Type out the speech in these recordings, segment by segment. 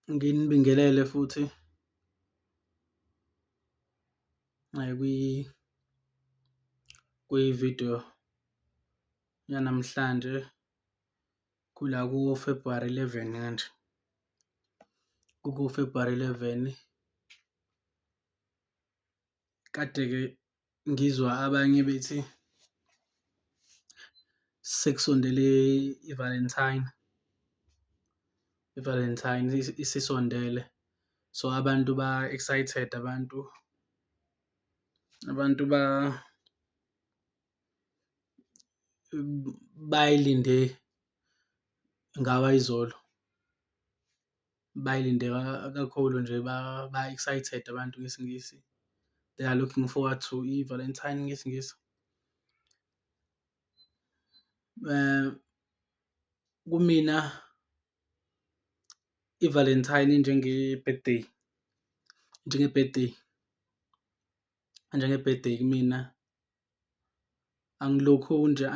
Nginibingelele futhi kwividiyo yanamhlanje kula ku-February 11 kanje, kuku-February 11. Kade-ke ngizwa abanye bethi sekusondele i-Valentine, i-Valentine isisondele so, abantu ba-excited abantu, abantu bayilinde ngawayizolo, bayilinde kakhulu nje ba-excited abantu ngesiNgisi. They are looking forward to i-Valentine ngesiNgisi. Kumina i-Valentine injenge-birthday, njenge-birthday, njenge-birthday kumina. Angilokhu nje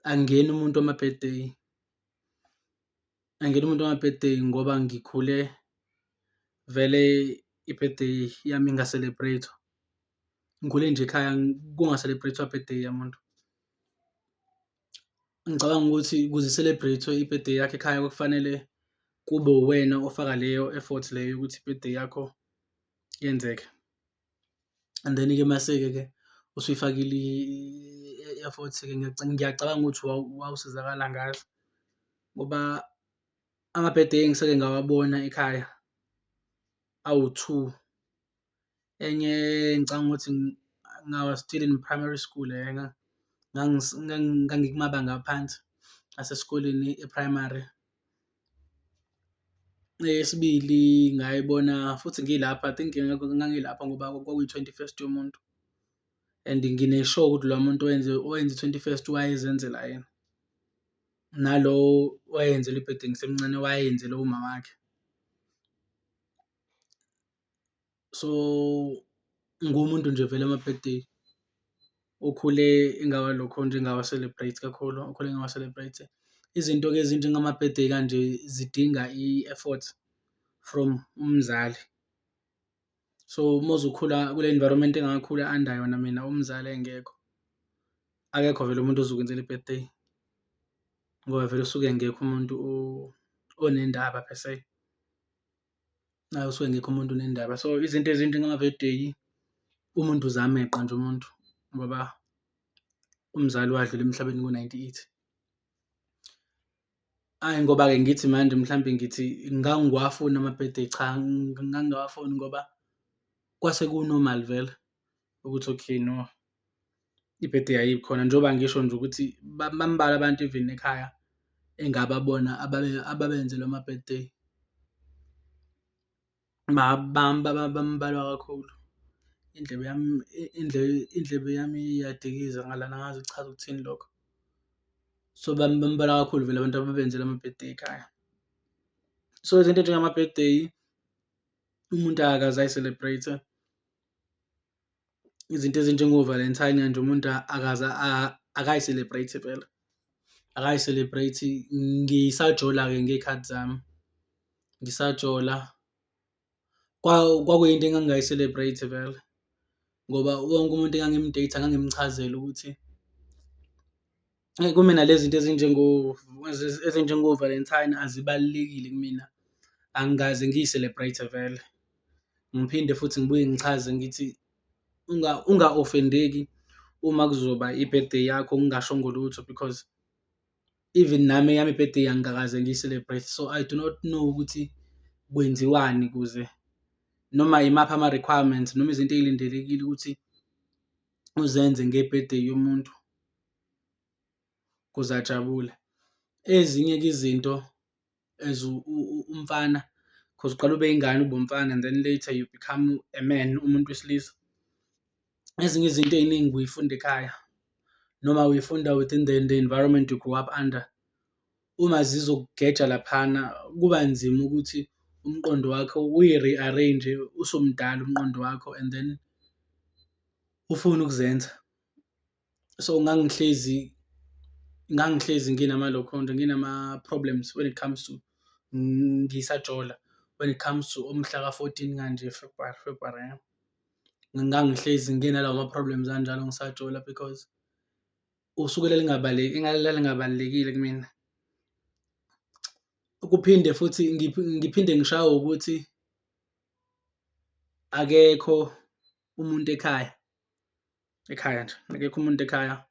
angiyena umuntu wama-birthday, angiyena umuntu wama-birthday ngoba ngikhule vele i-birthday yami inga-celebrate-wa. Ngikhule nje ekhaya kunga-celebrate-wa birthday yamuntu. Ngicabanga ukuthi ukuze i-celebrate-we i-birthday yakho ekhaya kufanele kube uwena ofaka leyo effort leyo ukuthi i-birthday yakho yenzeke and then-ke mase-ke ke usuyifakile i-effort-ke ngiyacabanga ukuthi wawusizakala ngazo ngoba ama-birthday engiseke ngawabona ekhaya awu-two, enye ngicabanga ukuthi I was still in primary school ngangikumabanga aphansi asesikoleni e-primary. Eyesibili ngayibona futhi ngilapha I think ngangilapha ngoba kwakuyi-twenty-first yomuntu and ngine-sure ukuthi loya muntu owenze owenza i-twenty-first wayezenzela yena, nalo owayenzelwa i-birthday ngisemncane wayeyenzele umawakhe. So, ngumuntu nje vele wama-birthday okhule engawalokho nje engawa-celebrate kakhulu, okhule engawa-celebrate. Izinto-ke ezinjengama-birthday kanje zidinga i-effort from umzali. So, uma uzokhula kule environment engakhula under yona mina umzali engekho, akekho vele umuntu ozokwenzela i-birthday ngoba vele usuke engekho umuntu onendaba per se, usuke engekho umuntu onendaba. So, izinto ezinjengama-birthday umuntu uzameqa nje umuntu ngoba umzali wadlula emhlabeni ngo-ninety-eight. Ayi ngoba-ke ngithi manje mhlampe ngithi ngangiwafuna ama-birthday, cha ngangingawafuni ngoba kwase ku-normal vele ukuthi okay no i-birthday ayibi khona njengoba ngisho nje ukuthi bambalwa abantu even ekhaya engababona ababenzelwa ama-birthday. Bambalwa kakhulu. Indlebe yami indlebe yami iyadikiza ngalana angazi kuchaza ukuthini lokho. So, bambalwa kakhulu vele abantu ababenzelwa ama-birthday ekhaya. So, izinto ey'njengama-birthday umuntu akakaze ayi-celebrate-e. Izinto ezinjengo-Valentine nje umuntu akaze akayi-celebrate vele, akayi-celebrate-i. Ngisajola-ke ngey'khathi zami, ngisajola kwakuyinto engangingayi-celebrate vele ngoba wonke umuntu engangim-date-a ngangimchazela ukuthi kumina le zinto ezinjengo-Valentine azibalulekile kumina, angikaze ngiyi-celebrate vele. Ngiphinde futhi ngibuye ngichaze ngithi unga-offend-eki uma kuzoba i-birthday yakho ngingashongo lutho because even nami eyami i-birthday angikakaze ngiyi-celebrate, so I do not know ukuthi kwenziwani kuze noma imaphi ama-requirements noma izinto ey'lindelekile ukuthi uzenze nge-birthday yomuntu ukuze ajabule. Ezinye-ke izinto as umfana cause uqale ube ingane ube umfana and then later you become a man, umuntu wesilisa. Ezinye izinto ey'ningi uy'funda ekhaya noma uy'funda within the environment you grew up under. Uma zizokugeja laphana kuba nzima ukuthi umqondo wakho uyi-re-arrange-e usumdala umqondo wakho and then ufune ukuzenza. So, ngangihlezi Ngangihlezi nginamalokhunja nginama-problems when it comes to ngisajola, when it comes to umhla ka-fourteen kanje February, February ya. Ngangihlezi nginalawo ma-problems anjalo ngisajola because usuku elalingabalulekile kumina. Kuphinde futhi ngiphinde ngishawe ukuthi akekho umuntu ekhaya, ekhaya nje akekho umuntu ekhaya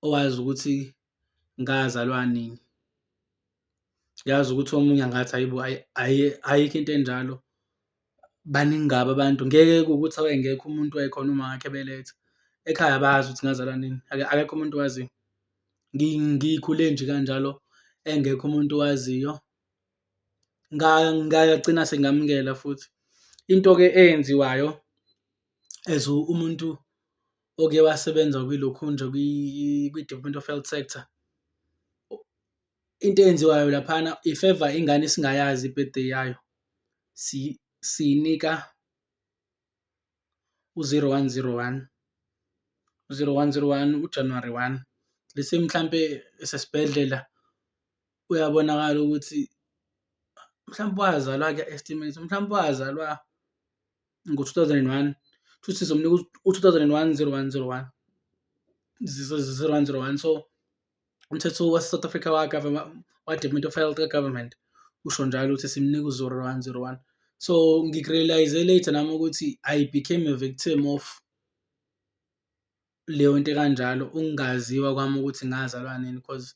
owazi ukuthi ngazalwa nini. Ngiyazi ukuthi omunye angathi hhayi bo hhayi, ayikho into enjalo baningi kabi abantu, ngeke kuwukuthi wayengekho umuntu owayekhona umawakhe ebeletha. Ekhaya abazi ukuthi ngazalwa nini, akekho umuntu owaziyo. Ngikhule nje kanjalo engekho umuntu owaziyo, ngagcina sengamukela futhi. Into-ke eyenziwayo as umuntu oke wasebenza kwilokhunja kwi-Department of Health Sector, into eyenziwayo laphana if ever ingane isingayazi i-birthday yayo, siyinika u-zero one zero one, u-zero one zero one, u-January one. Let's say mhlampe esesibhedlela uyabonakala ukuthi mhlampe wazalwa kuya-estimate-wa mhlampe wazalwa ngo-two thousand and one, kushuthi sizomnika u-two thousand and one, zero one zero one, zero one zero one. So, umthetho wase-South Africa wa-Department of Health ka-government usho njalo ukuthi simnika u-zero one zero one. So, ngiku-realise-e later nami ukuthi I became a victim of leyo nto ekanjalo, ukungaziwa kwami ukuthi ngazalwa nini cause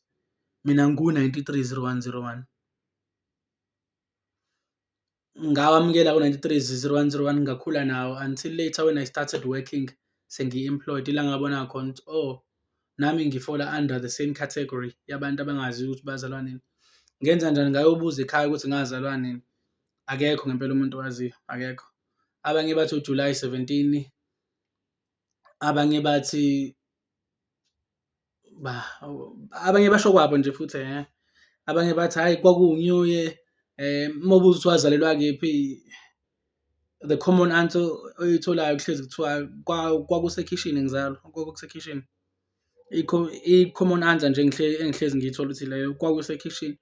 mina ngiwu-ninety-three zero one zero one. Ngawamukela u-ninety-three zero one zero one ngakhula nawo until later when I started working sengi-employed, ila ngabona khona ukuthi oh, nami ngi-fall-a under the same category yabantu abangaziwa ukuthi bazalwa nini. Ngenzanjani? Ngayobuza ekhaya ukuthi ngazalwa nini, akekho ngempela umuntu owaziyo, akekho. Abanye bathi u-July seventeen, abanye bathi abanye basho okwabo nje futhi abanye bathi hhayi kwakuwu-New Year, uma ubuza ukuthi wazalelwa kephi, the common answer oyitholayo kuhlezi kuthiwa kwakusekhishini ngizalwa, kwakusekhishini. I-common answer nje engihlezi ngiyithola ukuthi leyo kwakusekhishini.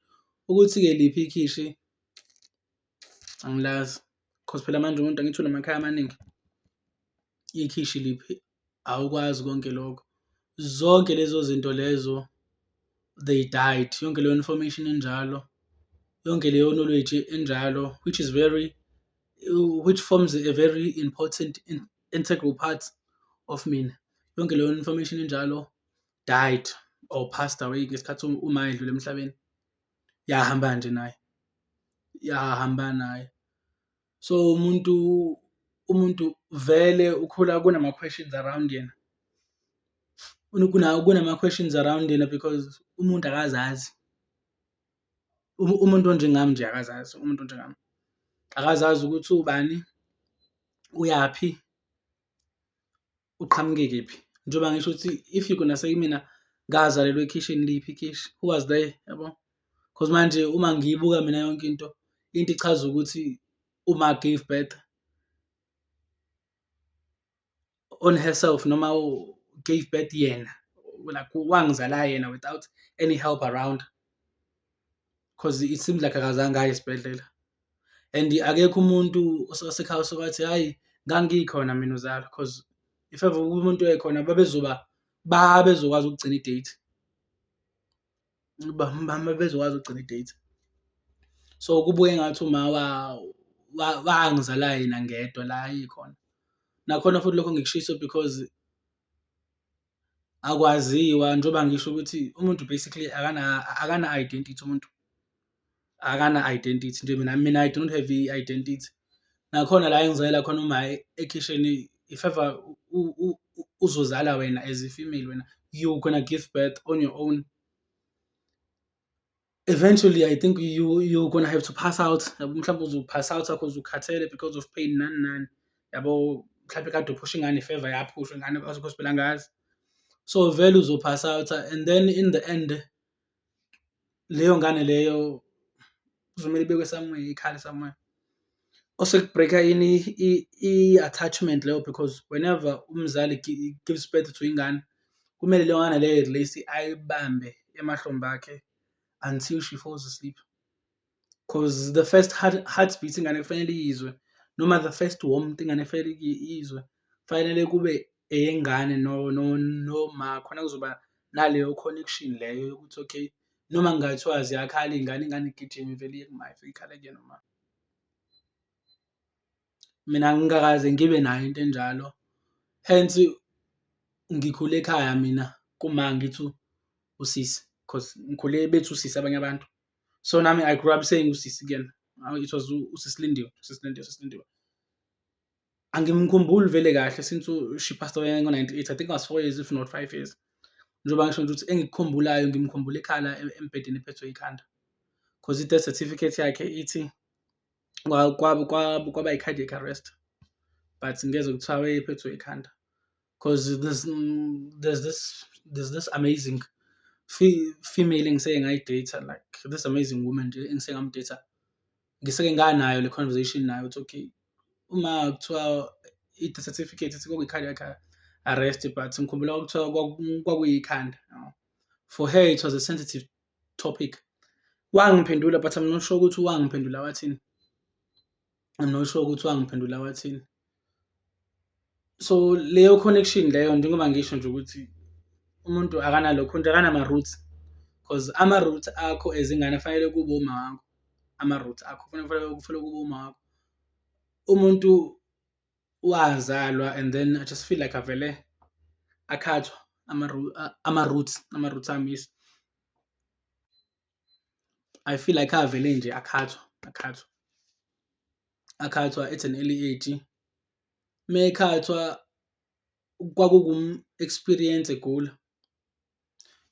Ukuthi-ke liphi ikhishi angilazi cause phela manje umuntu angithi unamakhaya amaningi, ikhishi liphi awukwazi konke lokho. Zonke lezo zinto lezo they died, yonke leyo information enjalo, yonke leyo knowledge enjalo which is very, which forms a very important integral part of mina. Yonke leyo information enjalo died or passed away ngesikhathi uma edlula emhlabeni, yahamba nje naye, yahamba naye. So, umuntu vele ukhula kunama-questions around yena, kunama-questions around yena because umuntu akazazi. Umuntu onjengami nje akazazi, umuntu onjengami akazazi ukuthi uwubani, uyaphi, uqhamuke kephi. Njengoba ngisho ukuthi if you gonna say kumina ngazalelwa ekhishini, liphi ikhishi, who was there, yabo? Cause manje uma ngiyibuka mina yonke into, into ichaza ukuthi uma gave birth on herself noma gave birth yena, like wangizala yena without any help around cause it seems like akazange aye esibhedlela and akekho umuntu osekhaya osuke athi hhayi ngangikhona mina uzalwa cause if ever umuntu ekhona babezoba babezokwazi ukugcina i-date, babezokwazi ukugcina i-date. So, kubuke engathi uma wangizala yena ngedwa la ayekhona. Nakhona futhi lokho ngikushiso because akwaziwa njengoba ngisho ukuthi umuntu basically akana-identity umuntu, akana-identity nje mina I don't have i-identity. Nakhona la engizalela khona uma ekhishini if ever uzozala wena as a female wena you gonna give birth on your own. Eventually I think you gonna have to pass out, yabo mhlawumbe uzo-pass out-a cause ukhathele because of pain nani nani, yabo mhlampe kade uphusha ingane if ever yaphushwa ingane cause phela angazi. So, vele uzo-pass out-a and then in the end leyo ngane leyo kuzomele ibekwe somewhere, ikhale somewhere. Oseku-break-a ini i-attachment leyo because whenever umzali gives birth to ingane, Kumele leyo ngane leyo at least ayibambe emahlombe akhe until she falls asleep, cause the first heartbeat ingane kufanele iyizwe noma the first warmth ingane kufanele iyizwe, kufanele kube eyengane noma khona kuzoba naleyo connection leyo yokuthi okay, noma kungathiwa ziyakhala iy'ngane, ingane igijime ivele iye kuma ifike ikhale kuyena uma. Mina ngingakaze ngibe nayo into enjalo, hence ngikhule ekhaya mina kuma ngithi usisi cause ngikhule bethi usisi abanye abantu. So nami I grew up saying usisi kuyena, it was usisi Lindiwe, usisi Lindiwe, usisi Lindiwe. Angimkhumbuli vele kahle since she passed away ngo-ninety-eight, I think I was 4 years if not 5 years. Njengoba ngisho nje ukuthi engikukhumbulayo ngimkhumbula ekhala embhedeni ephethwe ikhanda, cause i-death certificate yakhe ithi kwaba i-cardiac arrest but ngezwa kuthiwa wayephethwe ikhanda. Cause there's this amazing female engiseke ngayi-date-a, like this amazing woman nje engiseke ngamu-date-a, ngiseke nganayo le conversation naye ukuthi okay, uma kuthiwa i-death certificate ithi kwakuyi-cardiac arrest but ngikhumbula kwakuthiwa kwakuyikhanda yabo. For her it was a sensitive topic. Wangiphendula but I'm not sure ukuthi wangiphendula wathini, I'm not sure ukuthi wangiphendula wathini. So leyo connection leyo njengoba ngisho nje ukuthi umuntu akanalokho nje akanama-roots cause ama-roots akho as ingane kufanele kube uma wakho, ama-roots akho kufanele kube uma wakho. Umuntu wazalwa and then I just feel like avele akhathwa ama-roots ami, yes. I feel like avele nje akhathwa, akhathwa, akhathwa at an early age. Mekhathwa kwakukum-experience egula,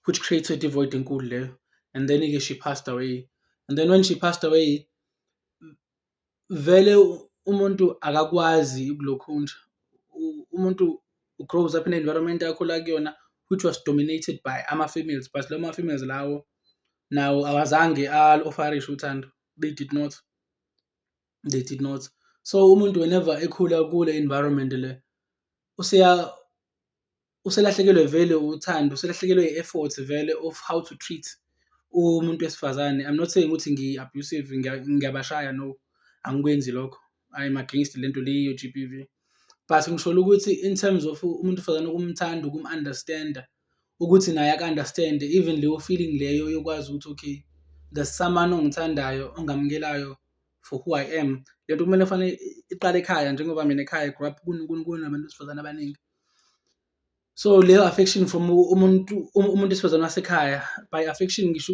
which created i-void enkulu leyo and then-ke she passed away and then when she passed away, vele umuntu akakwazi ukulokhunja, umuntu grows up in environment akhula kuyona which was dominated by ama-females, but lawo ma-females lawo nawo awazange alu-offer-ishe uthando, they did not, they did not. So umuntu whenever ekhula kule environment le, uselahlekelwe vele uthando, uselahlekelwe i-effort vele of how to treat umuntu wesifazane. I'm not saying ukuthi ngi-abusive, ngiyabashaya, no, angikwenzi lokho, I'm against lento le ye-G_B_V but ngisholo ukuthi in terms of umuntu wesifazane ukumthanda, ukum-understand-a, ukuthi naye aku-understand-e, even leyo feeling leyo yokwazi ukuthi okay, there's someone ongithandayo, ongamukelayo for who I am. Lento kumele fanele iqale ekhaya njengoba mina ekhaya I grew up kunabantu besifazane abaningi. So leyo affection from umuntu wesifazane wasekhaya, by affection ngisho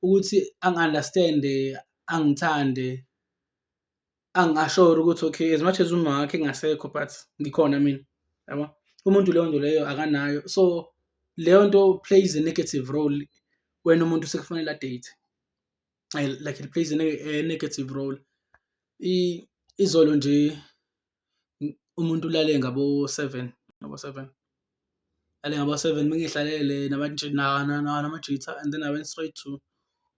ukuthi angi-understand-e, angithande, angi-assure-re ukuthi okay, as much as uma wakhe engasekho but ngikhona mina, yabo? Umuntu leyo nto leyo akanayo, so leyo nto plays a negative role when umuntu sekufanele a-date, like it plays a negative role. Izolo nje umuntu ulale ngabo-seven, ngabo-seven, ulale ngabo-seven bengiyihlalele namajitha and then I went straight to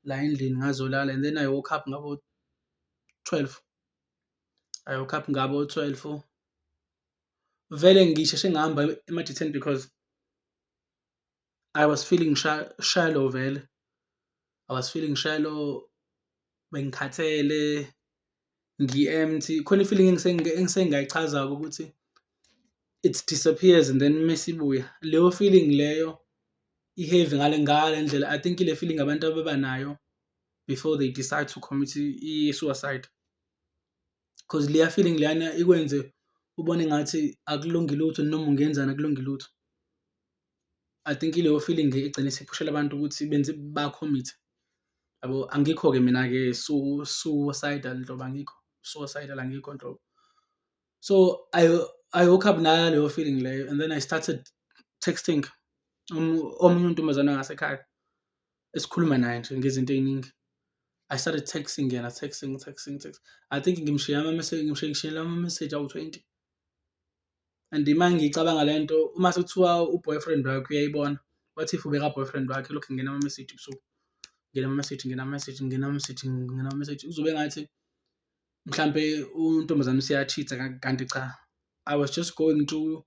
la endlini ngazolala and then I woke up ngabo-12, I woke up ngabo-12. Vele ngisheshe ngahamba emajitheni because I was feeling shallow vele, I was feeling shallow, bengikhathele, ngi-empty, khona i-feeling engisengayichaza-ke ukuthi it disappears and then mese ibuya. Leyo feeling leyo i-heavy ngale ndlela, I think ile feeling abantu ababa nayo before they decide to commit i-suicide, cause leya feeling leyana ikwenze ubone engathi akulungi lutho noma ungenzani akulungi lutho. I think ileyo feeling egcina isiphushela abantu ukuthi benze ba-commit-e yabo. Angikho-ke mina-ke suicidal nhlobo, angikho suicidal, angikho nhlobo. So I woke up naleyo feeling leyo and then I started texting omunye untombazane wangasekhaya esikhuluma naye nje ngezinto ey'ningi. I started texting yena, texting, texting, texting. I think ngimshiye ama-message, ngimshiyele ama-message awu-20 and uma ngiyicabanga le nto, uma sekuthiwa u-boyfriend wakhe uyayibona, what if ubeka-boyfriend wakhe elokhu engena ama-message ebusuku, kungena ama-message, kungena ama-message, kungena ama-message, kungena ama-message, kuzobe engathi mhlampe untombazane useya-cheat-a kanti cha, I was just going through.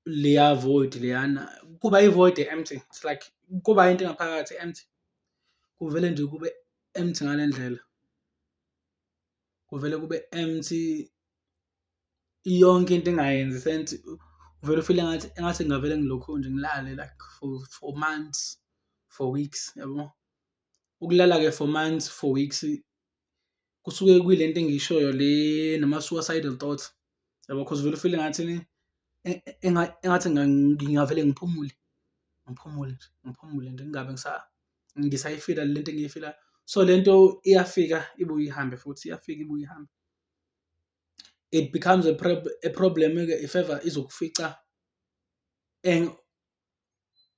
Leya void leyana kuba i-void e-empty, it's like kuba into engaphakathi e-empty, kuvele nje kube empty ngale ndlela, kuvele kube empty yonke into ingayenzi sense, uvele u-feel-e engathi engathi ngingavele ngilokhu nje ngilale like for months, for weeks yabo. Ukulala-ke for months, for weeks kusuke kuyile nto engiyishoyo le nama-suicidal thoughts yabo, cause uvele u-feel-e engathini engathi ngingavele ngiphumule, ngiphumule nje, ngiphumule nje ngingabe ngisayi-feel-a lento engiyi-feel-ayo. So le nto iyafika ibuye ihambe futhi, iyafika ibuye ihambe. It becomes a a problem-ke if ever izokufica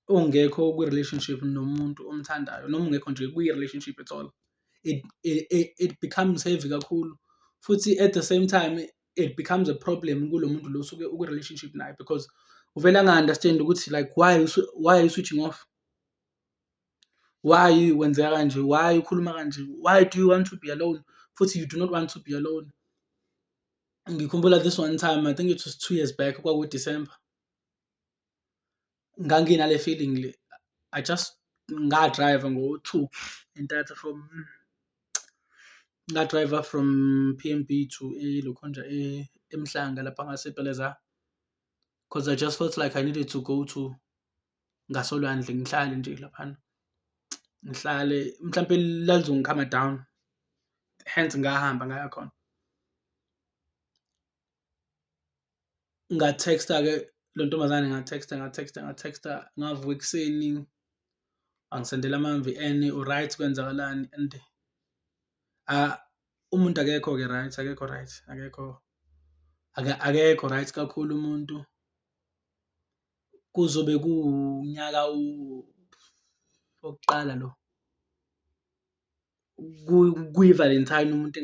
ungekho kwi-relationship nomuntu omthandayo noma ungekho nje kwi-relationship at all, it becomes heavy kakhulu futhi at the same time it becomes a problem kulo muntu lo osuke ukwi-relationship naye because uvele anga-understand-i ukuthi like why are you switching off? Why wenzeka kanje? Why ukhuluma kanje? Why do you want to be alone? Futhi you do not want to be alone. Ngikhumbula this one time, I think it was 2 years back, kwaku-December, nganginale feeling le, I just nga-drive-a ngo-two intatha from nga-drive-a from P_M_B to elokhunja eMhlanga lapha ngase cause I just felt like I needed to go to ngasolwandle ngihlale nje laphana, ngihlale mhlampe lalizongi-calm-a down, hence ngahamba ngaya khona. Nga-text-a-ke lo ntombazane nga-text-a, nga-text-a, nga-text-a, ngavuka ekuseni wangisendela ama-V_N, u-right kwenzakalani and umuntu akekho-ke right, akekho right, akekho akekho right kakhulu umuntu. Kuzobe kuwunyaka wokuqala lo, kuyi-Valentine umuntu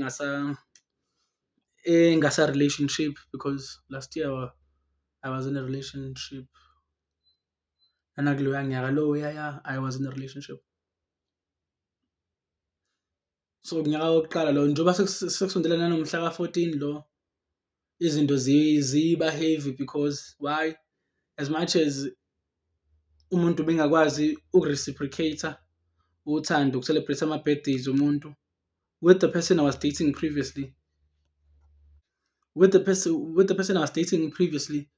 engasa-relationship because last year I was in a relationship, nanakuloya nyaka loyaya I was in a relationship. So unyaka wokuqala lo njengoba sekusondele nanomhla ka-fourteen lo, izinto ziba heavy because why? As much as umuntu ubengakwazi uku-reciprocate-a uthando, uku-celebrate-a ama-birthdays omuntu with the person I was dating previously, with the person I was dating previously,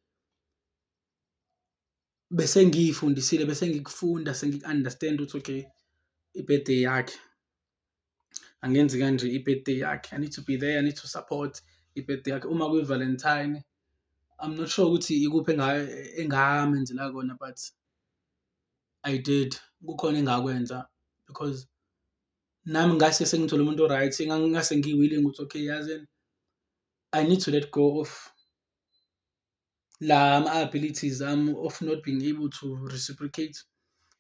bese ngiyifundisile bese ngikufunda sengiku-understand-a ukuthi okay, i-birthday yakhe angenzi kanje, i-birthday yakhe I need to be there, I need to support i-birthday yakhe. Uma kuyi-Valentine, I'm not sure ukuthi ikuphi engamenzela kona but I did, kukhona engakwenza because nami ngase sengithole umuntu o-right, ngase ngi-willing ukuthi okay yazini, I need to let go of la ma-abilities ami of not being able to reciprocate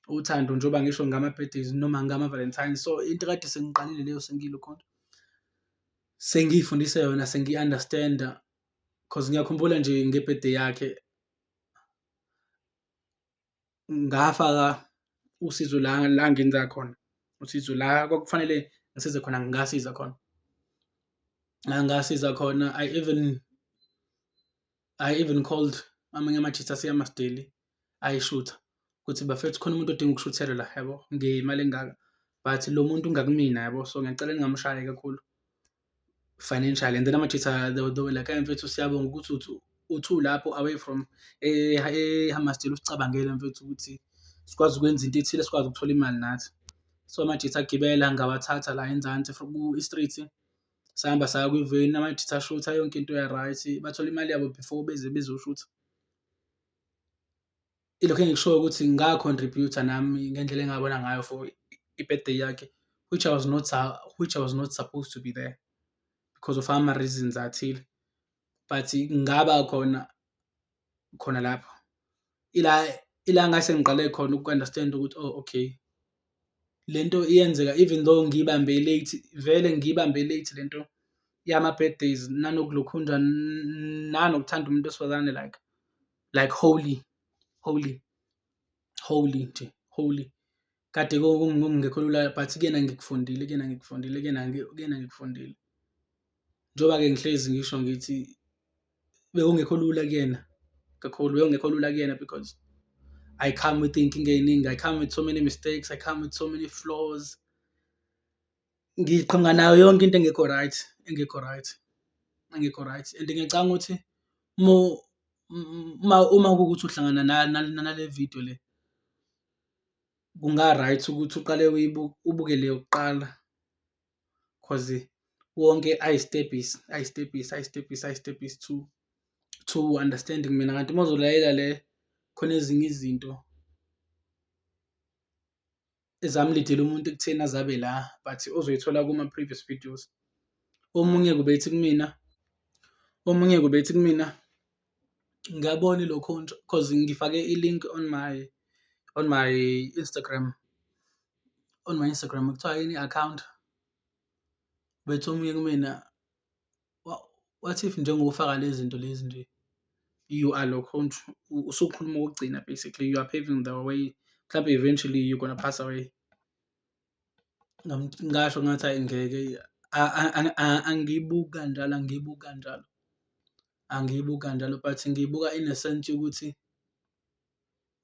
uthando njengoba ngisho ngama-birthdays noma ngama-Valentine. So into ekade sengiqalile leyo sengiyilokhunja sengiy'fundise yona sengiyi-understand-a cause ngiyakhumbula nje nge-birthday yakhe ngafaka usizo la la ngenza khona, usizo la kwakufanele ngisize khona ngasiza khona, la ngasiza khona. I even called amanye amajita ase-Hammarsdale ayishutha ukuthi bafethu khona umuntu odinga ukushuthelwa la yabo ngemali engaka, but lo muntu ungakumina yabo, so ngiyacela ningamshayi kakhulu financially. And then amajita they were like, hhayi mfethu siyabonga ukuthi uthi ulapho away from e-Hammarsdale usicabangele mfethu ukuthi sikwazi ukwenza into ethile sikwazi ukuthola imali nathi. So amajita agibela ngawathatha la enzansi from ku-E Street, sahamba saya kwiveni amajita ashutha yonke into ya-right, bathola imali yabo before beze bezoshutha. Ilokhu engikushoyo ukuthi nga-contribute-a nami ngendlela engabona ngayo for i-birthday yakhe, which I was not supposed to be there because of ama-reasons athile, but ngaba khona khona lapho. Ila ngase ngiqale khona uku-understand-a ukuthi oh okay, lento iyenzeka even though ngiyibambe late, vele ngiyibambe late lento yama-birthdays nanokulokhunja nanokuthanda umuntu wesifazane like holy, holy, holy nje holy. Kade kungekho lula but kuyena ngikufundile, kuyena ngikufundile, kuyena kuyena ngikufundile. Njengoba-ke ngihlezi ngisho ngithi bekungekho lula kuyena. kakhulu, bekungekho lula kuyena because I come with iy'nkinga ey'ningi, I come with so many mistakes, I come with so many flaws. Ngiqhamuka nayo yonke into engekho right, engekho right, engekho right and ngiyacabanga ukuthi uma kuwukuthi uhlangana nale vidiyo le, kunga-right ukuthi uqale ubuke le yokuqala cause wonke ayisitebhisi, ayisitebhisi, ayisitebhisi, ayisitebhisi to understanding mina. Kanti uma uzolalela le khona ezinye izinto ezamlidela umuntu ekutheni aze abe la but ozoyithola kuma-previous videos. Omunye-ke ubethi kumina, omunye-ke ubethi kumina ngiyabona ilokhunja cause ngifake i-link on my Instagram, on my Instagram kuthiwa yini i-akhawunti? Bethi omunye kumina what if njengoba ufaka le zinto lezi nje, you are lokhunja usukhuluma okokugcina basically you are paving the way, mhlampe eventually you gonna pass away. Ngasho ngathi hhayi ngeke angiyibuki kanjalo, angiyibuki kanjalo, angiyibuki kanjalo but ngiyibuka in a sense yokuthi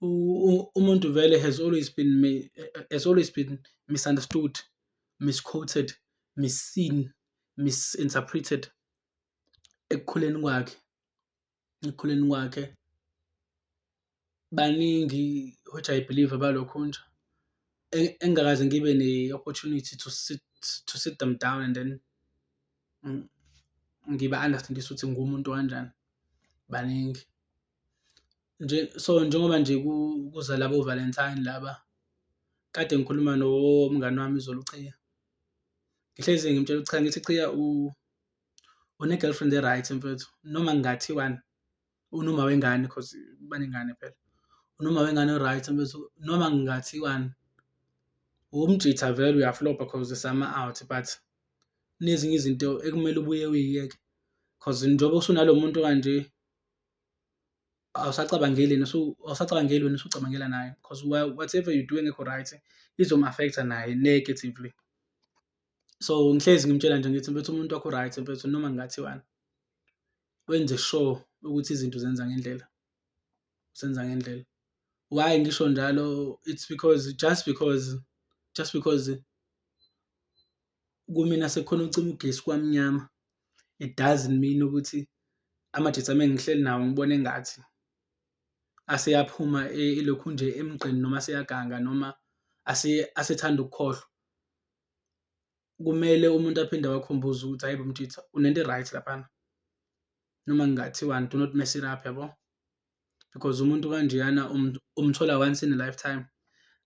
umuntu vele has always been has always been misunderstood, misquoted, misseen, misinterpreted ekukhuleni kwakhe, ekukhuleni kwakhe. Baningi which I believe abalokhunja engingakaze ngibe ne-opportunity to sit them down and then ngiba-understand-ise ukuthi ngiwumuntu okanjani, baningi. Nje so, njengoba nje kuza labo Valentine laba, kade ngikhuluma nomngani wami izolo uChiya, ngihlezi ngimtshela uChiya ngithi, Chiya une-girlfriend e-right mfethu noma kungathiwani, unoma wengane cause banengane phela, unoma wengane o-right mfethu noma kungathiwani, umjitha vele uyaflopha cause sama-out but kunezinye izinto ekumele ubuye uyiyeke cause njengoba usunalo muntu okanje awusacabangeli yena awusacabangeli wena usucabangela naye cause whatever you do engekho right izomu-affect-a naye negatively. So ngihlezi ngimtshela nje ngithi mfethu umuntu wakho u-right mfethu noma kungathiwani, wenze sure ukuthi izinto uzenza ngendlela, uzenza ngendlela. Why ngisho njalo? It's because just because, just because kumina sekukhona ukucima ugesi kwamnyama, it doesn't mean ukuthi amajitha mengihleli nawo ngibona engathi aseyaphuma elokhu nje emgqeni noma aseyaganga noma asethanda ukukhohlwa. Kumele umuntu aphinde awakhumbuze ukuthi hhayi bo mjitha unento e-right laphana, noma kungathiwani do not mess it up yabo, because umuntu okanjeyana umthola once in a lifetime.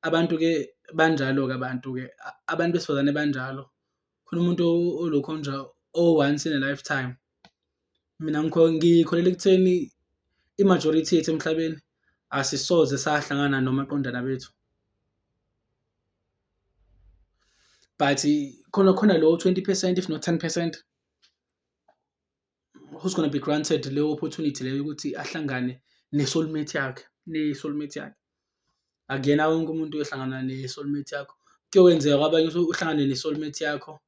Abantu-ke banjalo-ke abantu-ke, abantu besifazane banjalo, khona umuntu olokhunja o-once in a lifetime. Mina ngikholelwa ekutheni i-majority yethu emhlabeni asisoze sahlangana nomaqondana bethu, but khona khona lowo 20 percent if not 10 percent who's gonna be granted leyo opportunity leyo yokuthi ahlangane ne-soulmate yakhe, ne-soulmate yakhe. Akuyena wonke umuntu oyohlangana ne-soulmate yakho, kuyokwenzeka kwabanye uhlangane ne-soulmate yakho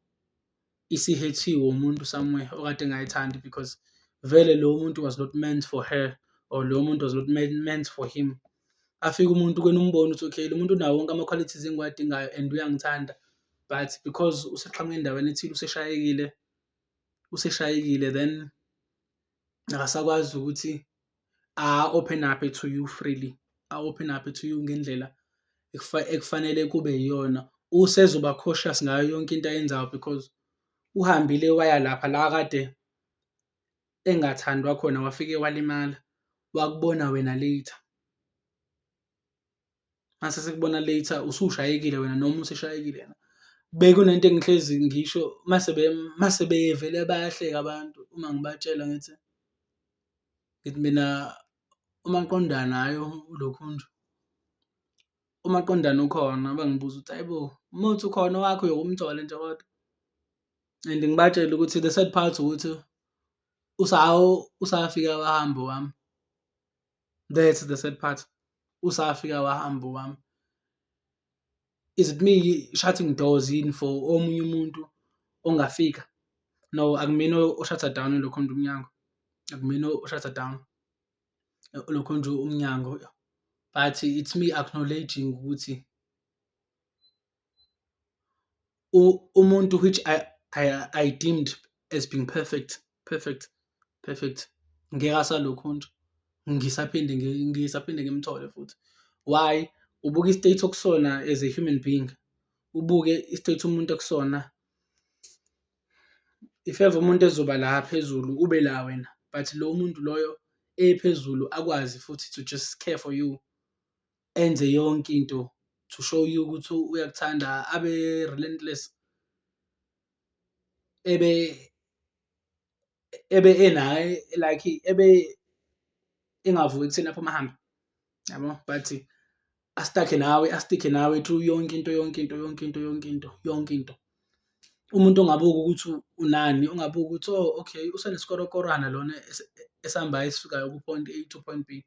isihethiwe umuntu somewhere okade engayithandi because vele lowo muntu was not meant for her or lowo muntu was not meant for him. Afike umuntu kuwena umbone ukuthi okay lo muntu unawo wonke ama-qualities engiwadingayo and uyangithanda but because useqhamuka endaweni ethile useshayekile, useshayekile then akasakwazi ukuthi a-open up-e to you freely, a-open up-e to you ngendlela ekufanele kube yiyona. Usezoba cautious ngayo yonke into ayenzayo because uhambile waya lapha la kade engathandwa khona wafike walimala, wakubona wena later. Mase esekubona later usushayekile wena noma useshayekile yena. Bekunento engihlezi ngisho mase bevele bayahleka abantu uma ngibatshela ngithi, ngithi mina umaqondana hhayi ulokhunja, umaqondana ukhona bangibuza ukuthi hhayi bo, uma kuwukuthi ukhona owakho uyoke umthole nje kodwa. And ngibatshele ukuthi the sad part ukuthi usafika wahamba owami, that's the sad part, usafika wahamba owami. Is it me shutting doors yini for omunye umuntu ongafika? No, akumina o-shut-a down ulokhunja umnyango, akumina o-shut-a down. Lokho nje umnyango but it's me acknowledging ukuthi umuntu which I deemed as being perfect, perfect, perfect, ngeke asalokhu nje ngisaphinde ngisaphinde ngimthole futhi. Why? Ubuka i-state okusona as a human being, ubuke i-state umuntu ekusona. If ever umuntu ezoba la phezulu ube la wena but lowo muntu loyo ephezulu akwazi futhi to just care for you, enze yonke into to show you ukuthi uyakuthanda, abe relentless, ebe ebe enaye like ebe engavuki ekuseni aphume ahambe yabo, but a-stuck-e nawe, a-stick-e nawe through yonke into, yonke into, yonke into, yonke into, yonke into. Umuntu ongabuki ukuthi unani, ongabuki ukuthi oh okay usenesikorokorwana lona esihambayo esisukayo ku-point A to point B,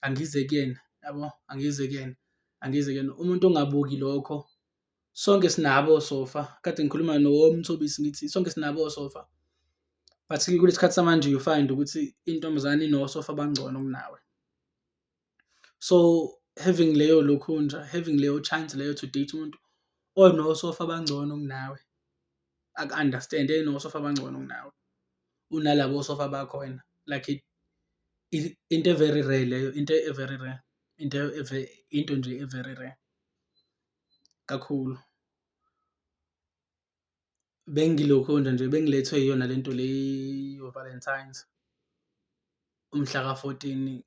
angize kuyena yabo, angize kuyena, angize kuyena. Umuntu ongabuki lokho, sonke sinabo osofa, kade ngikhuluma noMthobisi ngithi sonke sinabo osofa but-ke kulesi khathi samanje you find ukuthi intombazane inosofa abangcono kunawe. So having leyo lokhunja, having leyo chance leyo to date umuntu onosofa abangcono kunawe, aku-understand-e enosofa abangcono kunawe, unalabo osofa bakho wena like into e-very rare leyo, into e-very rare, into into nje e-very rare kakhulu. Bengilokhunja nje bengilethwe iyona lento le yo-Valentine's, umhla ka-fourteen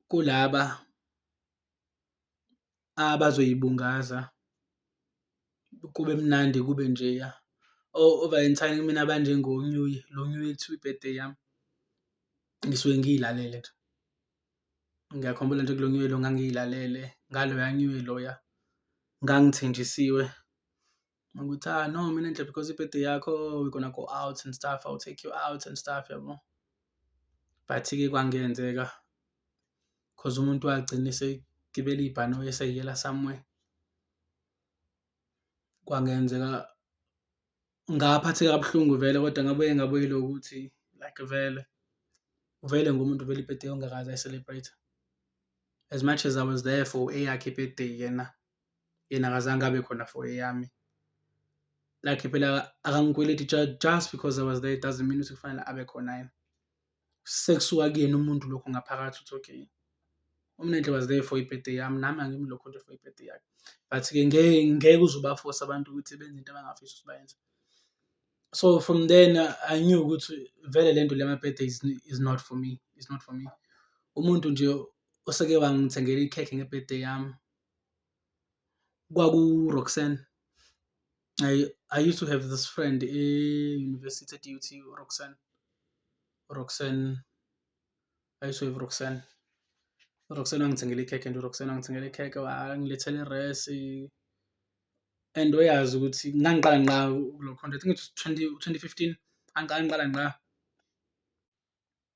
kulaba abazoyibungaza kube mnandi kube njeya. O-Valentine kumina banjengo-New Year, lo New Year kuthiwa i-birthday yami ngisuke ngiy'lalele nje. Ngiyakhumbula nje kulo New Year lo ngangiy'lalele, ngaloya New Year loya ngangithenjisiwe ukuthi ah no Minenhle because i-birthday yakho we gonna go out and stuff, I will take you out and stuff yabo. But-ke kwangenzeka cause umuntu wagcina esegibela ibhanoyi eseyiyela somewhere. Kwangenzeka ngaphatheka kabuhlungu vele kodwa ngabuye ngabuyelwa ukuthi like vele, vele ngumuntu vele i-birthday ongakaze ayi-celebrate-e. As much as I was there for eyakhe i-birthday yena, yena akazange abe khona for eyami. Like phela akangikweleti just because I was there doesn't mean ukuthi kufanele abe khona yena. Sekusuka kuyena umuntu lokho ngaphakathi ukuthi okay, uMnenhle was there for i-birthday yami, nami angimlokhu nje for i-birthday yakhe. But-ke ngeke ngeke uze uba-force abantu ukuthi benze into abangafisi ukuthi bayenze. So from then I knew ukuthi vele lento le yama-birthday is not for me, is not for me. Umuntu nje oseke wangithengela ikhekhe nge-birthday yami kwaku-Roxanne. I used to have this friend e-university e-D_U_T, uRoxanne, uRoxanne, I used to have Roxanne. URoxanne wangithengela ikhekhe nje, uRoxanne wangithengela ikhekhe wangilethela iresi and uyazi ukuthi ngangiqala ngqa kulokho I think it was 20, 2015, ngangiqala ngqa,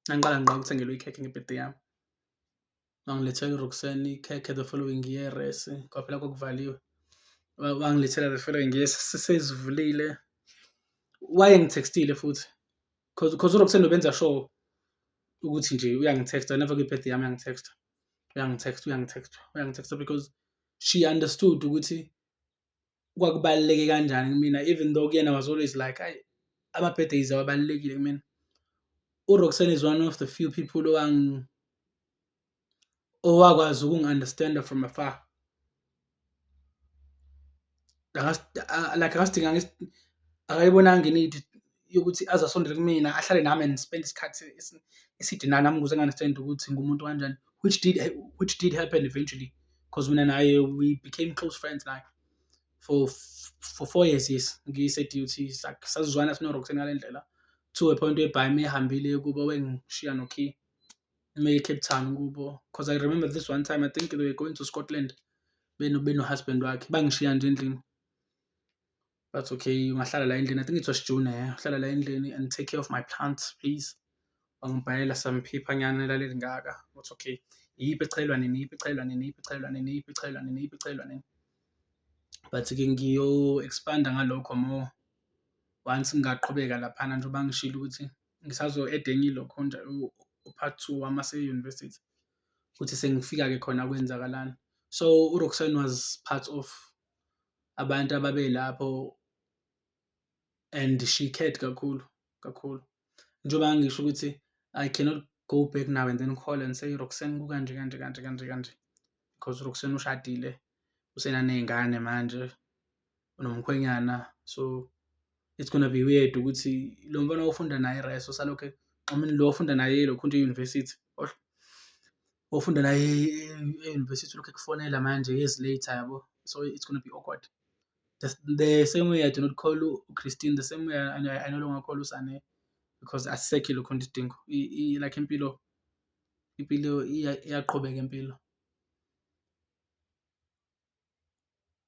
ngangiqala ngqa ukuthengelwa ikhekhe nge-birthday yami. Wangilethela uRoxanne ikhekhe the following year iresi ngoba phela kwakuvaliwe. Wangilethela the following year sesivulile. Wayengi-text-ile futhi cause uRoxanne ubenza sure ukuthi nje uyangi-text-a whenever kuyi-birthday yami uyangi-text-a, uyangi-text-a, uyangi-text-a, uyangi-text-a because she understood ukuthi kwakubaluleke kanjani kumina even though kuyena was always like ayi ama-birthdays awabalulekile kumina. URoxanne is one of the few people owakwazi ukungi-understand-a from afar. Like akasidinganga, akayibonanga i-need yokuthi aze asondele kumina ahlale nami and spend isikhathi eside nami ukuze angi-understand-e ukuthi ngumuntu kanjani, which did happen eventually cause mina naye we became close friends like for 4 years, yes, ngise-D_U_T sazwana sino-Roxanne ngale ndlela to a point whereby mehambile kubo wengishiya nokhiye uma eya e-Cape Town kubo cause I remember this one time I think they were going to Scotland beno-husband wakhe, bangishiya nje endlini. Bathi okay, ungahlala la endlini, I think it was June uhlala la endlini and take care of my plants please. Wangibhalela some paper-nyana elalilingaka wathi okay, iyiphi echelelwa nini, iyiphi echelelwa nini, iyiphi echelelwa nini, iyiphi echelelwa nini, iyiphi echelelwa nini. But-ke ngiyo-expand-a ngalokho more once ngingaqhubeka laphana njengoba ngishilo ukuthi ngisazo-add-a enye ilokhunja u-part two wami wase-university, ukuthi sengifika-ke khona kwenzakalani. So, uRoxanne was part of abantu ababelapho and she cared kakhulu kakhulu. Njengoba ngangisho ukuthi I cannot go back now and then call and say Roxanne kukanje kanje kanje kanje kanje because uRoxanne ushadile, usenaney'ngane manje, unomkhwenyana. So it's gonna be weird ukuthi lo mfana ofunda naye e-res usalokhu, I mean lo ofunda naye elokhunja e-university, ofunda naye e-university ulokhu ekufonela manje years later yabo. So it's gonna be awkward. The same way I do not call u-Christine, the same way I no longer call uSane because asisekho ilokhunja isidingo, like impilo, impilo iyaqhubeka impilo.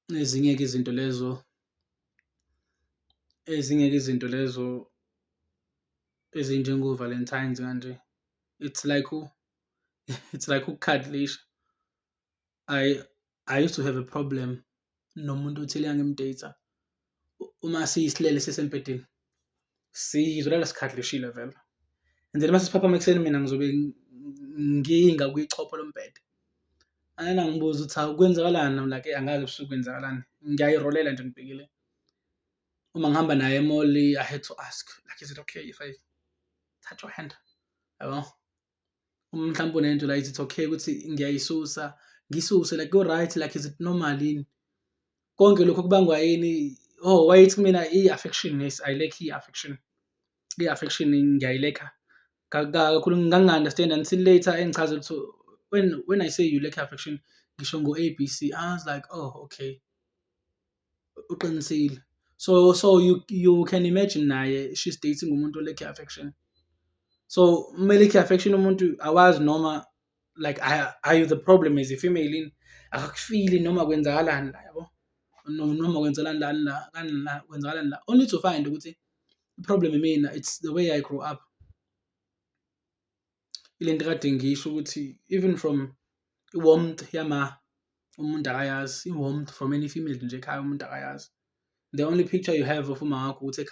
Ezinye-ke izinto lezo, ezinye-ke izinto lezo ezinjengo-Valentine's kanje, it's like it's like ukukhadlisha. I used to have a problem nomuntu othile engangim-date-a, uma sisilele sisembhedeni sizolala sikhadlishile vele and then mase siphaphama ekuseni mina ngizobe nginga kwichopho lombhede. And angibuze ukuthi hawu kwenzakalani? I'm like, angazi ebusuku kwenzakalani, ngiyayirolela nje ngibhekile. Uma ngihamba naye e-mall, I had to ask like, is it okay if I touch your hand? Yabo? Uma mhlawumbe unento la, is it okay ukuthi ngiyayisusa, ngisuse like ku-right, like is it normal yini? Konke lokho kubangwa yini? Oh, wayethi kumina i-affection, yes, I lack i-affection. I-affection ngiyayi-lack-a kakhulu, nganginga-understand until later engichazela ukuthi when I say you lack affection, ngisho ngo-A B C. I was like, oh okay, uqinisile. So you can imagine naye she's dating umuntu o-lack i-affection. So uma e-lack i-affection umuntu awazi noma like are you the problem as a female yini? Akakufili noma kwenzakalani la yabo, noma kwenzakalani la la la kwenzakalani la, only to find ukuthi i-problem imina, it's the way I grew up. Ile nto kade ngisho ukuthi even from i-warmth yama umuntu akayazi, i-warmth from any female nje ekhaya umuntu akayazi. The only picture you have of uma wakho ukuthi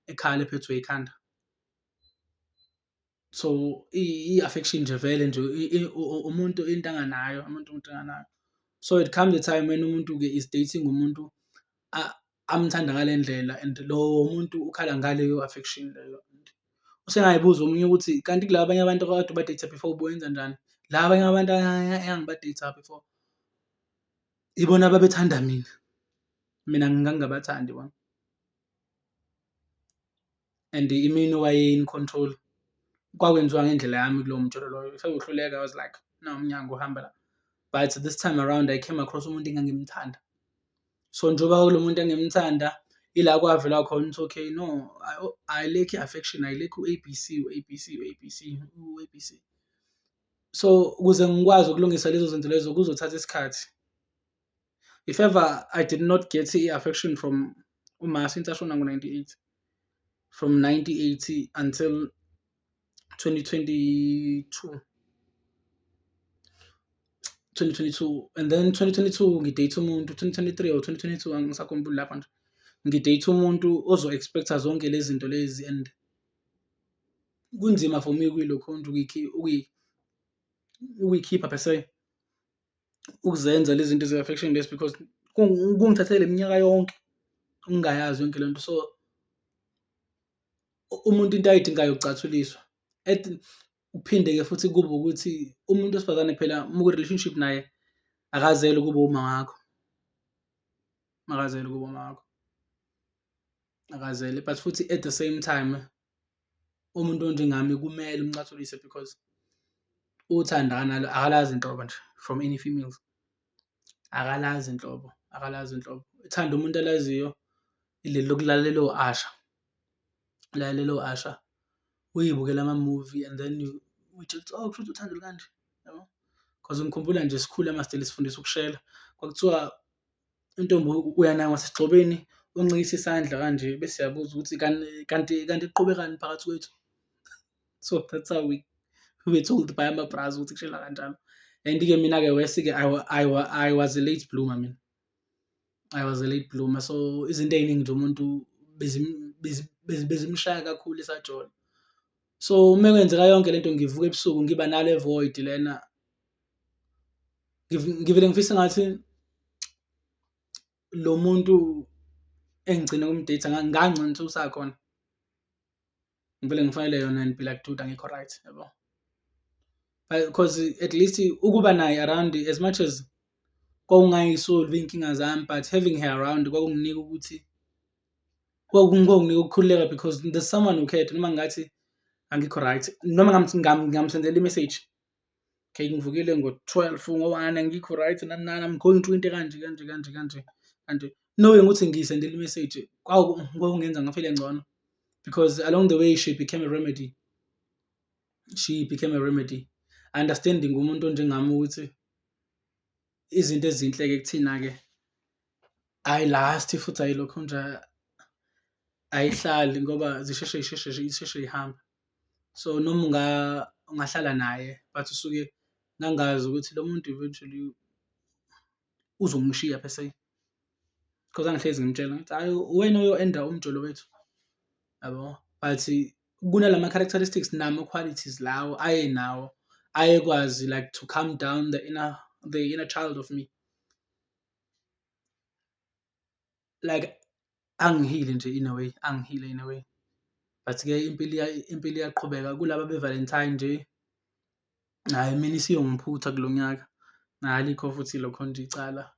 ekhala ephethwe ikhanda. So i-affection nje vele nje umuntu into anganayo, umuntu into anganayo. So it comes a time when umuntu-ke is dating umuntu amthanda ngale ndlela and lowo muntu ukhala ngaleyo affection leyo. Usengayibuza omunye ukuthi kanti kulaba abanye abantu okade uba-date-a before ubuwenza njani? La abanye abantu engangiba-date-a before ibona ababethanda mina, mina ngangingabathandi bona. And imina owaye-in control, kwakwenziwa ngendlela yami kulowo mjolo loyo. Sewuhluleka, I was like, nawu umnyango uhamba la. But this time around I came across umuntu engangimthanda. So njengoba kulo muntu engimthanda, ila kwavela khona ukuthi okay, no, I lack i-affection, I lack u-A B C, u-A B C, u-A B C, u-A B C. So ukuze ngikwazi ukulungisa lezo zinto lezo kuzothatha isikhathi. If ever I did not get i-affection from uma since ashona ngo-ninety-eight, from 1980 until 2022. 2022 and then 2022 ngi-date umuntu, 2023 or 2022 angisakhumbuli lapho nje, ngi-date umuntu ozo-expect-a zonke lezi zinto lezi and kunzima for me kuyilokho nje ukuyikhipha per se, ukuzenza lezi zinto ze-affection lezi because kungithathele iminyaka yonke ukungayazi yonke le nto. So umuntu into ayidingayo ukucathuliswa, kuphinde-ke futhi kube ukuthi umuntu wesifazane phela uma uku-relationship naye akazele ukuba uma wakho, akazele ukuba uma wakho, akazele. But futhi at the same time umuntu onjengami kumele umcathulise because uthando akanalo, akalazi nhlobo nje from any females, akalazi nhlobo, akalazi nhlobo. Uthando umuntu alaziyo ileli lokulalela o-Usher, ulalela o-Usher, uyibukele ama-movie and then uy'tshela ukuthi oh kushuthi uthando lukanje yabo. Cause ngikhumbula nje sikhula mastela sifundiswa ukushela, kwakuthiwa intombi uya nayo ngasesigxobeni uncikise isandla kanje bese siyabuza ukuthi kanti kanti kuqhubekani phakathi kwethu. So that's how we were told by ama-bras ukuthi kushela kanjalo. And-ke mina-ke worse-ke I was a late bloomer mina, I was a late bloomer. So izinto ey'ningi nje umuntu bezimshaya kakhulu esajola. So uma kwenzeka yonke lento ngivuka ebusuku ngiba nale void lena, ngivele ngifise ngathi lo muntu engigcine ukum-date-a ngangcono ukuthi usakhona. Ngivele ngifonele yona and be like dude angikho right yabo, cause at least ukuba naye around as much as kwakungayi-solve-i iy'nkinga zami but having her around kwakunginika ukuthi kwakunginika ukukhululeka because there's someone who cared noma ngathi angikho right noma ngingamsendela i-message, okay ngivukile ngo-12 ngo-1 angikho right nani nani, I'm going through into ekanje kanje kanje kanje kanje. Knowing ukuthi ngiyisendele i-message kwakungenza ngi-feel-e ngcono because along the way she became a remedy, she became a remedy. Understanding umuntu onjengami ukuthi izinto ezinhle-ke kuthina-ke ayi-last-i futhi ayilokhu nje ayihlali ngoba zisheshe y'sheshe zisheshe y'hambe. So noma ungahlala naye but usuke ngangazi ukuthi lo muntu eventually uzongishiya per se, cause ngangihlezi ngimtshela ngithi hhayi uwena oyo-end-a umjolo wethu yabo, but kunalama-characteristics nama-qualities lawo ayenawo ayekwazi like to calm down the inner child of me. Like angi-heal-e nje in a way, angi-heal-e in a way, but-ke impilo impilo iyaqhubeka kulaba be-Valentine nje, hhayi mina isiyongiphutha kulo nyaka, alikho futhi lokho nje icala.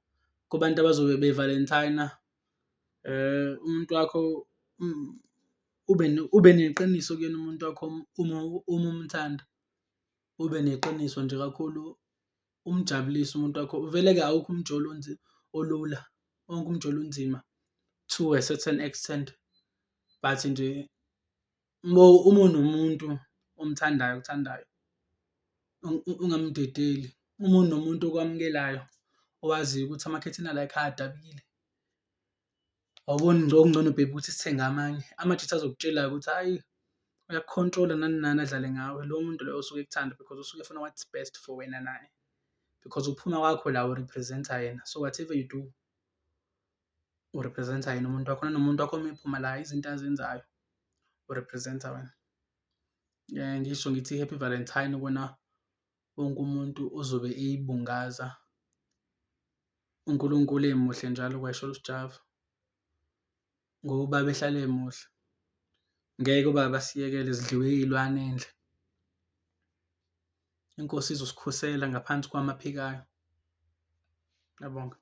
Kubantu abazobe be-Valentine-a umuntu wakho ube neqiniso kuyena umuntu wakho uma uma umthanda, ube neqiniso nje kakhulu, umjabulise umuntu wakho. Vele-ke awukho umjolo olula, wonke umjolo unzima to a certain extent, but nje uma unomuntu omthandayo okuthandayo ungamdedeli, uma unomuntu okwamukelayo owaziyo ukuthi amakhethini ala y'khaya adabukile, awuboni nje okungcono baby ukuthi sithenge amanye, amajita azokutshela-ke ukuthi hhayi uyaku-control-a nani nani adlale ngawe, lowo muntu loyo osuke ekuthanda because usuke efuna what's best for wena naye because ukuphuma kwakho la u-represent-a yena, so whatever you do u-represent-a yena umuntu wakho, nanomuntu wakho uma ephuma la izinto azenzayo u-represent-a wena. Ngisho ngithi happy Valentine kuwona wonke umuntu ozobe eyibungaza, uNkulunkulu emuhle njalo kwayisholo uSjava, ngoba ubaba ehlale emuhle, ngeke ubaba asiyekele sidliwe iy'lwane endle. Inkosi izosikhusela ngaphansi kwamaphiko ayo. Ngiyabonga.